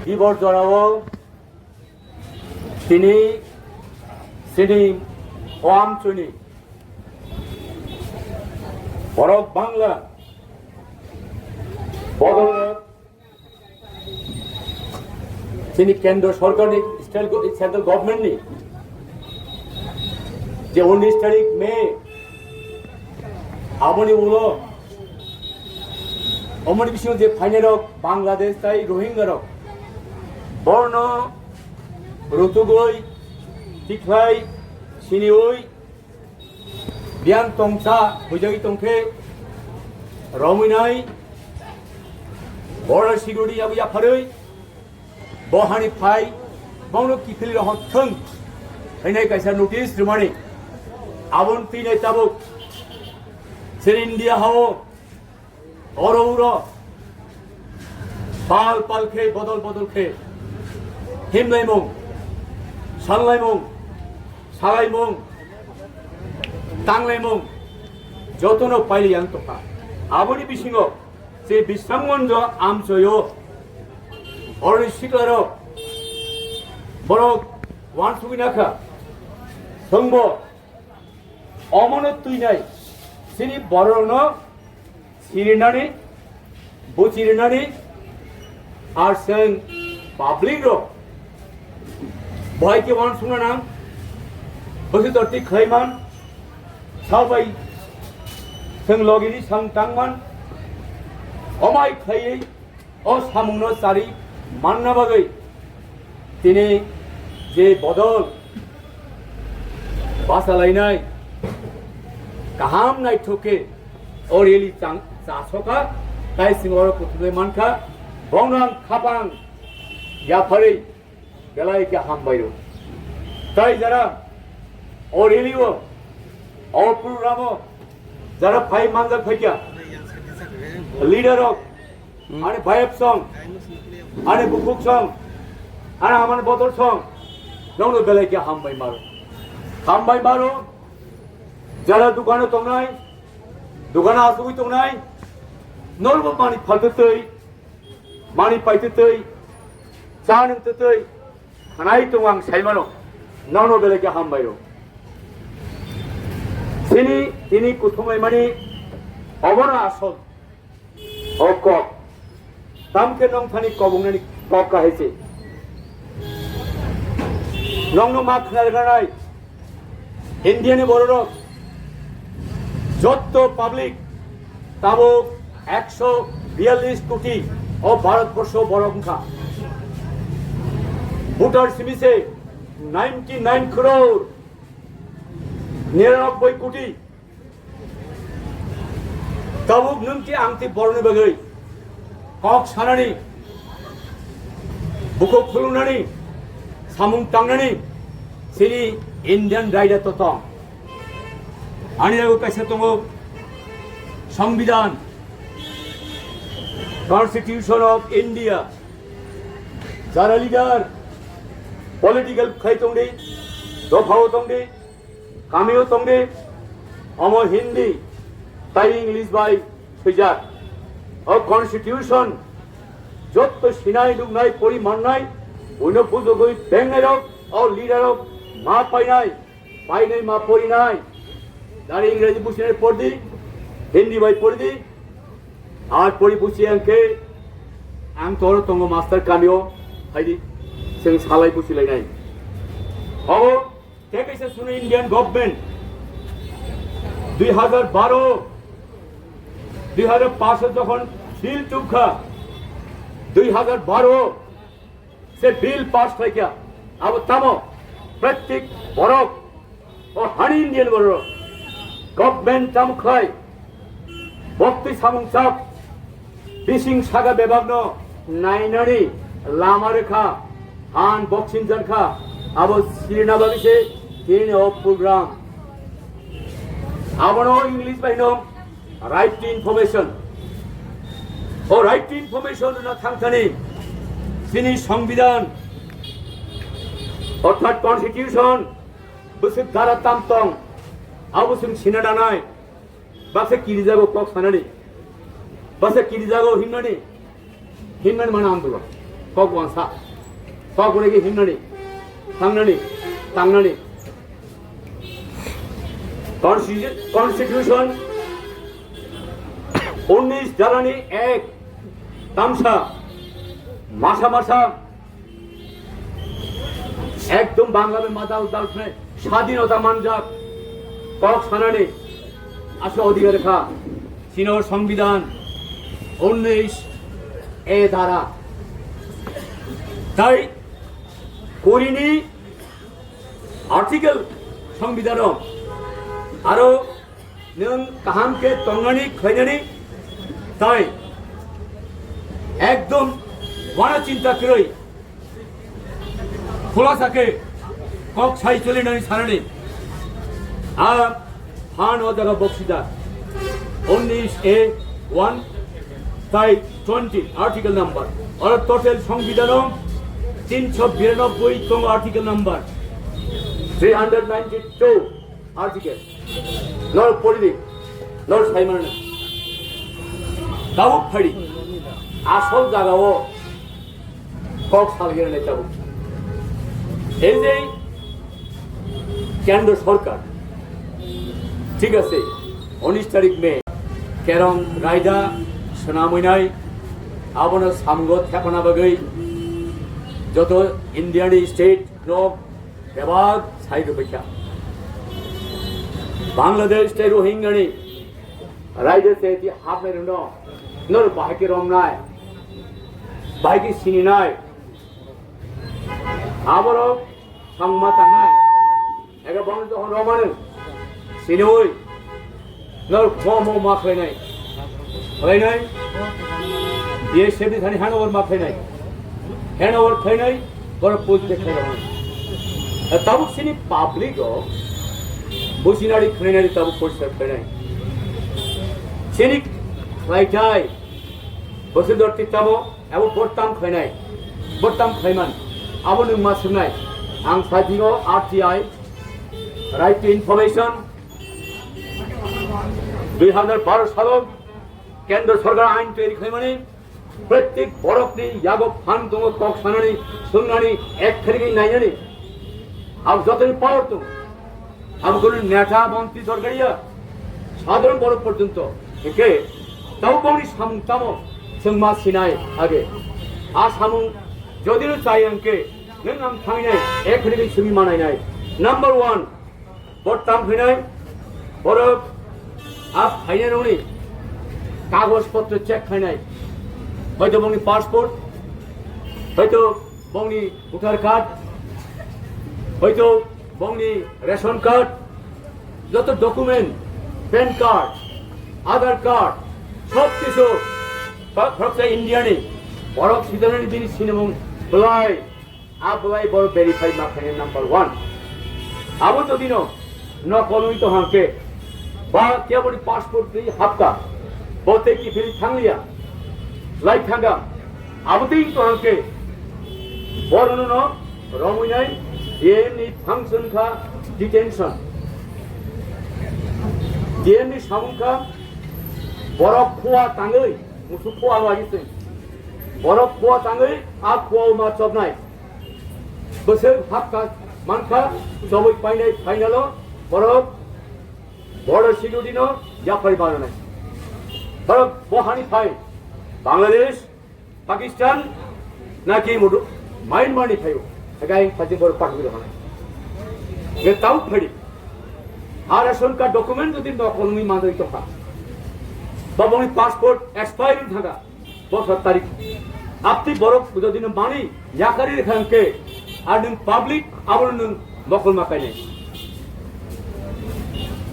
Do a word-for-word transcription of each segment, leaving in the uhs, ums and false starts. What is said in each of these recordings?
Dibor jorao tini chini o amchuni borok Bangla bodol chini kendro sorkarni, state go-, central government ni je unis tarik May, aboni ulo omoni bisingo je phainai rok Bangladesh tai Rohingya rok borno rutugoi, tikhlai, siniui, biyang tongsa hujai tongkhe romwi nai, border security yabu yapharwi, bo hani phai, bono kiphilwi rohor thwng hwnwi kaisa notice rwmani. Aboni twi nai tabuk chini India hao oro uro pal pal khe, bodol bodol khe, himlaimung, sanlaimung, salaimung, tanglaimung jotono pailiyang tongkha. Aboni bisingo se Bisramganjo amchoyo oroni siklarok borok uansugwi nakha. Thwngbo omono twinai chini borokno sirinani, buchirinani, ar chwng public rok bahai khe uansukna nang, bwswk torti khlaiman, sabai chwng logini sang tangman, omai khlaiwi o samungno chari manna bagwi tini je bodol bachalainai kaham naithok khe o rally chang-, chasoka, tai chwng oro kuthumlai mankha, bono ang khapang yapharwi belai khe hambai rw. Tai jara o rally o, o program o jara phai manjak phaikha, leader rok, ani bayap song, ani bukhuk song, ani amani bodol song, nokno belai khe hambai maro. Hambai maro, jara dukano tongnai, dukano asugwi tongnai, norbo mani phaltwtwi, mani paitwtwi, cha nungtwtwi, khanai tongo ang saimano, nokno belai khe hambai rw. Chini, tini kuthumlaimani obono asol. O kok. Tamkhe nong thani kobongnani kok kahai se. Nongno ma khna rwnai. India ni bororok jotto public tabuk ekso biyallis koti o Bharat borsho borok wngkha. Voter simi se ninety nine crore niranobboi koti. Tabuk nwng tei ang tei borokni bagwi kok sanani, bukhuk khulumnani, samung tangnani chini Indian raida to tong. Ani logo kaisa tongo Songbidan, Constitution of India. Jara leader, political khai tongdi, dophao tongdi, kamio tongdi, omo Hindi, tai English bai swijak. O constitution, jotto sinai nuknai pori mannai, buino bujogwi bengnai rok, o leader rok ma painai, painai ma porinai. Dari English businai pordi, Hindi bai pordi, ar pori busi angke, ang toro tongo master kamio, haidi, seng salai busi lainai. Obo, Tei kaisa suno Indian government dui hazar baro, dui hazar paanch o jokhon bill tubkha, dui hazar baro se bill pass khlaikha, abo tamo pratik borok o hani Indian borok government tamo khlai, boktwi samung chap, bising saka bebakno nainani lama rwkha, han boxing jankha, abo sirina bagwi se tini o program. Abono English bai no right to information. O right to information rwna thangthani chini Songbidan, orthat Constitution, bwswk dara tam tong, abo chwng sina nanai. Baksa kirijago kok sanani, baksa kirijago himnani, Himnani mana andolon. Kok wansa. Kok gunagi himnani. Thangnani. Tangnani. Constitu-, Constitution unis jalani ek tamsa masa masa ekdom Bangla madal dal khne swadhinota manjak kok sanani aswk odhikar kha. Chini Songbidan unis A dara. Tai kurini article Songbidano aro nwng kaham khe tongnani khlainani tai ekdom wana chinta kwrwi khulasa khe kok sai cholinani sanani. A phan o jaga boksida unis A one tai twenty article number. Oro total Songbidano tinsho biranobboi tongo article number three hundred ninety two. Article. Nor politik, nor saimanna. Tabuk phadi. Asol jagao kok salgirnai tabuk. Ei je kendro sorkar, thik ase, unis tarik May, kerong raida swnamwi nai, abono samgo thepana bagwi joto India ni state rok bebak sai rwbaikha. Bangladesh tei Rohingya ni raida se ti hapnai rwno nor bahai khe romnai, bahai khe sininai. Aborok thangma tangnai. Ega bang dohon romani. Sinoi. Nor mo mo ma khlainai. Khlainai. Ye sebi thani handover ma khlainai. Handover khlainai. Bor post de khlainai. Tabuk sini public o. Businari khlainai tabuk post khlainai. Sini khlaitai. Bosindor Tittamo, abo bortam khlainai, bortam khlaiman, abo nwng ma swngnai. Ang sai thingo R T I, Right to Information, dui hazar baro salo kendro sorkar ain toiri khlaimani, prottek borokni yago phan tongo kok sanani, swngnani, ek kharigwi nainani, abo jotoni power tongo. Abo kono neta, montri dorkar ya, sadharon borok porjonto. Hingke tabo bongni samung tamo chwng ma sinai age. A samung jodi no chai hingke nwng ang thangnai ek rini simi manai nai. Number one, borok tam khainai, borok a phainai rokni kagoj potro check khainai. Hoito bongni passport, hoito bongni voter card, hoito bongni ration card, joto document, pan card, Aadhaar card, sob kisu, ba-, khoroksa India ni, borok Switzerland ni bini sinimung belai, a belai borok verify ma khainai number one. Abo jodi no, nokolwi tong hangke, ba keboni passport twi hapka, bo tei kiphilwi thangliya, lai thangka, abo tei tong hangke, borokno no romwi nai, D M ni function kha detention. D M ni samung kha, borok khua tangwi, musu khua lagi se, borok khua tangwi, a khua ma chobnai. Bwswk hapka mankha, chobwi painai phainalo borok border security no yaphai mananai. Borok bo hani phai Bangladesh, Pakistan, naki mudu Myanmar ni phaio. Hagai phajing borok pakwi rokhanai. Ge tau phadi. A ration card document jodi nokolwi manjai tongkha. Ba bongni passport expire thangkha. Bosor tarik. Apti borok jodi no mani yakari rikha hingke, ar nwng public abo nwng mokol ma kainai.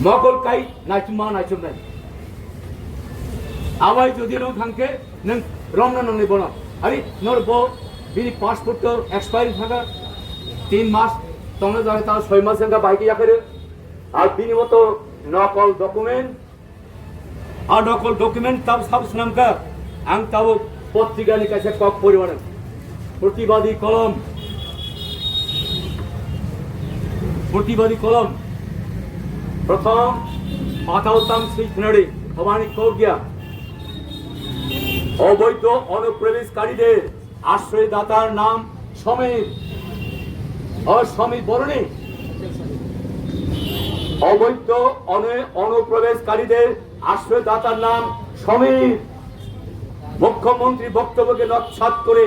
Mokol kai naichum ma naichum nai. Awai jodi no thangke nwng romna nangnai bono. Ari nor bo bini passport to expire thangka tin mas tongna jani ta soi mas wngkha bahai ke yakari. Ar bini moto nokol document A nokol document tab sab swnamkha, ang tabuk potrika ni kaisa kok poriwanw. Protibadi kolom, protibadi kolom. Prothom patao tam swi khnari, hobani kok ya. অবৈধ অনুপ্রবেশকারীদের আশ্রয়দাতার নাম সমীর, ও সমীর বরণী। অবৈধ অনু-, অনুপ্রবেশকারীদের আশ্রয়দাতার নাম সমীর। মুখ্যমন্ত্রী বক্তব্যকে নস্যাৎ করে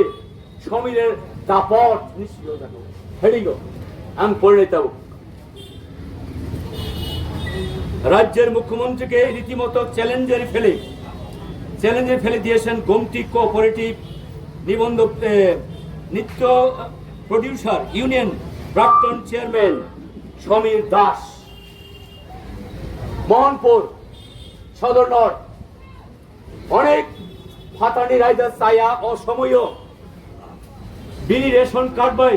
সমীরের দাপট নিষ্ক্রিয় থাকো। হেডিং, আমি পড়ে নিতে হবে। রাজ্যের মুখ্যমন্ত্রীকে রীতিমতো চ্যালেঞ্জের ফেলে, চ্যালেঞ্জে ফেলে দিয়েছেন গোমতী কোঅপারেটিভ নিবন্ধ, এ, নৃত্য প্রডিউসার ইউনিয়ন প্রাক্তন চেয়ারম্যান সমীর দাস। মোহনপুর সদর নর্থ, অনেক ফাতানি রাইজা চায়া অসময় বিনি রেশন কার্ড বাই,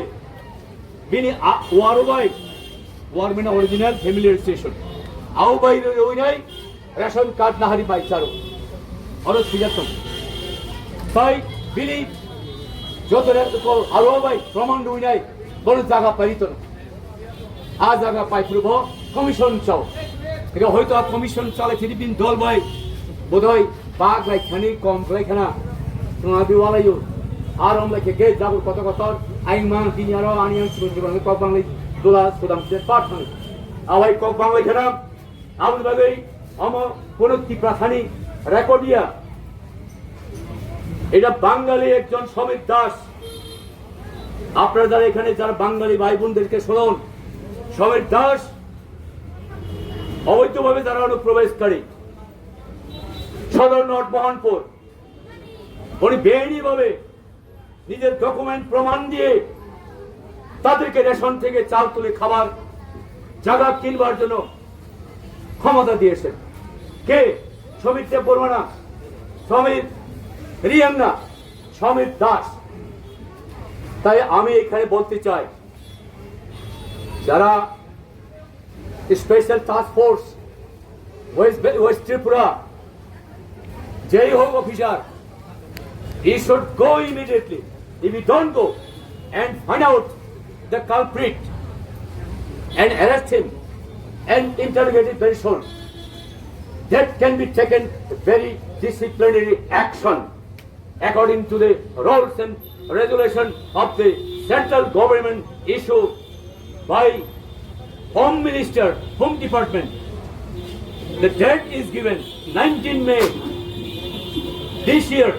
বিনি আ-, ওয়ারো বাই, ওয়ার মানে অরিজিনাল ফ্যামিলি রেজিস্ট্রেশন। আও বাই রই নাই রেশন কার্ড নাহারি বাই চারো। অরো সিজাতম। তাই বিনি যত রে-, কো আরো বাই প্রমাণ রই নাই, বড় জায়গা পাইতো না। আ জায়গা পাইফুরবো কমিশন চাও। এটা হয়তো আর কমিশন চালে ফিলিপিন দল ভাই বোধহয় বাঘ লাইখানি কম লাইখানা তোমার বিওয়ালাইও। আর আমরা কে গে যাবো কত কত আইন মান দিন আরো আনি আন সুযোগ জীবন কক বাংলাই দোলা সুদাম সে পাঠ মানে। আওয়াই কক বাংলাই খানা আবুল বাগৈ অম কোনো ত্রিপুরা থানি রেকর্ডিয়া। এটা বাঙালি একজন সমীর দাস। আপনারা যারা এখানে যারা বাঙালি ভাই বোনদেরকে শুনুন, সমীর দাস অবৈধভাবে যারা অনুপ্রবেশকারী, সদর নর্থ মোহনপুর, উনি বেআইনিভাবে নিজের ডকুমেন্ট প্রমাণ দিয়ে তাদেরকে রেশন থেকে চাল তুলে খাবার জায়গা কিনবার জন্য ক্ষমতা দিয়েছেন। কে? সমীর দেব বর্মা না, সমীর রিয়াং না, সমীর দাস। তাই আমি এখানে বলতে চাই, যারা special task force West, West Tripura, যেই হোক officer, he should go immediately. If you don't go and find out the culprit and arrest him and interrogate him very soon, that can be taken very disciplinary action according to the rules and regulation of the central government issued by Home Minister, Home Department. The date is given, nineteen May this year.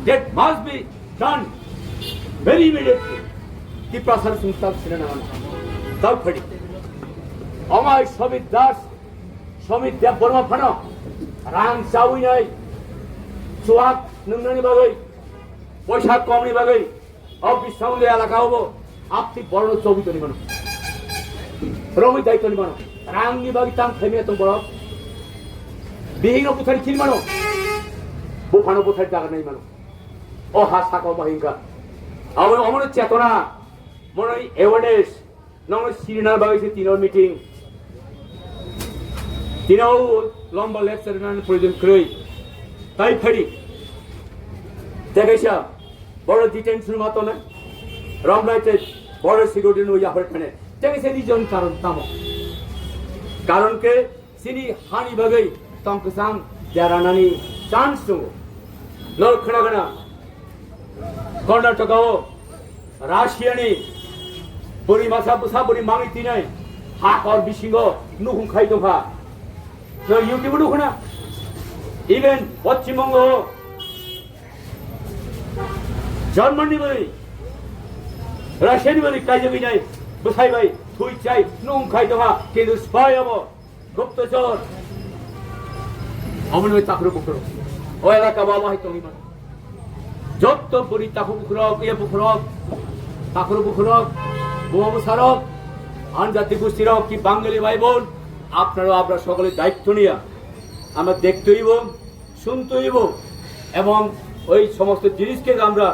That must be done very immediately. Tiprasa sung tal sina na tau phadi. Amai Samit Das, Samit Deb Borma phano rang chawi nai, chuak nungnani bagwi, poisa komni bagwi, o bisong de elaka obo apti borno chobi toni mano, romwi dai toni mano, rang ni bagwi tang thaimya tong borok, bihing no buthari khini mano, buphano buthari jaga nai mano, o ha saka obo hingka, abo omono chetona, mono awareness. Nokno sirina bagwi se tino meeting. Tino lomba lecture nani proyojon kwrwi. Tai phadi. Tekaisa border detention ma tone. Romnai te border security no yapar khane. Tekaisa reason karon tamo. Karon ke Chini hani bagwi tong kwchang deranani chance tongo. Norok khna gana Karnataka o Russia ni bwrwi masa bwsa bwrwi mangwi tinai ha hor bisingo nukhung khai tongkha. No YouTube nukhna even Poschim Bongo o Germany ni bwrwi Russia ni bwrwi kaijagwi nai bwsai bai thui chai nukhung khai tongkha kintu spy abo Guptachor. Omo ni takhro bukhro. O elaka o abo hai tongwi mano. Jotto bwrwi takhro bukhro, iya bukhro, takhro bukhro, buma bwsarok, anjati gustirok ki Bangali bhai bon, apnara apnara sokole daitto niya. Amra dekhte hoibo, শুনতে হইব এবং ওই সমস্ত জিনিসকে আমরা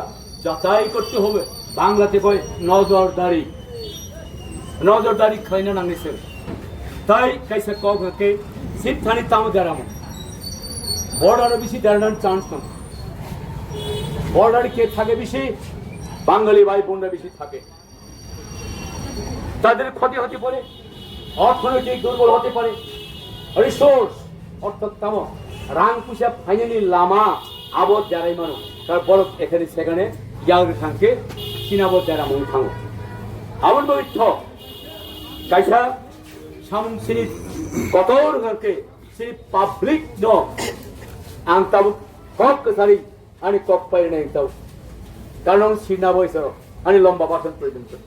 যাচাই করতে হবে। বাংলাতে কয় নজরদারি, নজরদারি খাইনা নাংনিছে। তাই kaisa kok hake sip thani tamo deramo. Border bisi deranan chance no. Border ke thake bisi, Bangali bhai bonra bisi thake. তাদের ক্ষতি হতে পারে, অর্থনৈতিক দুর্বল হতে পারে, রিসোর্স অর্থাৎ তেমন রাং পয়সা ফাইনালি Lama Abo jarai mano, kar borok ekhani sekhane yagri thangkhe, sinabo jara mung thango. Aboni bagwi tho, kaisa samung sini kotor hwnkhe, sini public no ang tabuk kok kwsari ani kok pairina ang tabuk. Karon sinabo isoro ani lomba basan proyojon kore.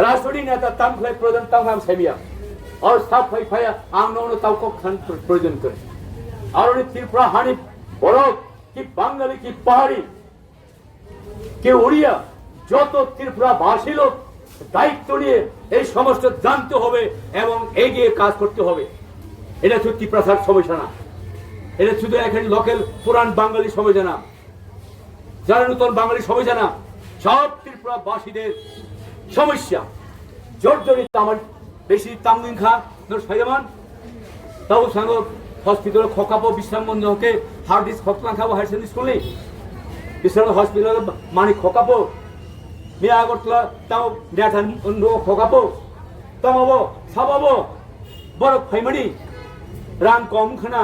Rajniti neta tam khlai proyojon tam ham saimiya. Or sab phai phaya ang nono tau kok khan proyojon kore. Aroni Tripura hani borok ki Bangali ki Pahari ki Uria joto Tripura basi lok দায়িত্ব নিয়ে এই সমস্ত জানতে হবে এবং এগিয়ে কাজ করতে হবে। এটা শুধু ত্রিপুরার সমস্যা না, এটা শুধু এখানে লোকাল পুরান বাঙালি সমস্যা না, যারা নতুন বাঙালি সমস্যা না, সব ত্রিপুরাবাসীদের সমস্যা। জর্জরিত আমার বেশি তামলিং খা নর সাইমান তাও সাঙ্গ হসপিটাল খকাপো বিশ্রাম মন্দির হকে হার্ড ডিস্ক খকলাং খাবো হায়ার সেকেন্ডারি স্কুল নি বিশ্রাম হসপিটাল মানি খকাপো মি আগরতলা তাও নেথান খকাপো তামাবো সাবাবো বড় ফাইমানি রাং কম খানা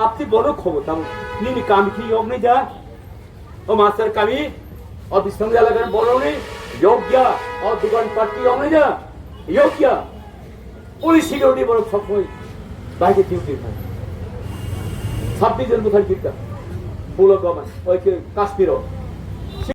আপনি বড় খবর তাম নিনি কাম কি অগ্নি যা O master kami, o bisong jala kan borok ni yokya, o dukan party yong ni da, yokya. Police security borok sok koi, bai ke duty khai. Sabbi jon buthar kita, pulo gaman, oi ke Kashmir o.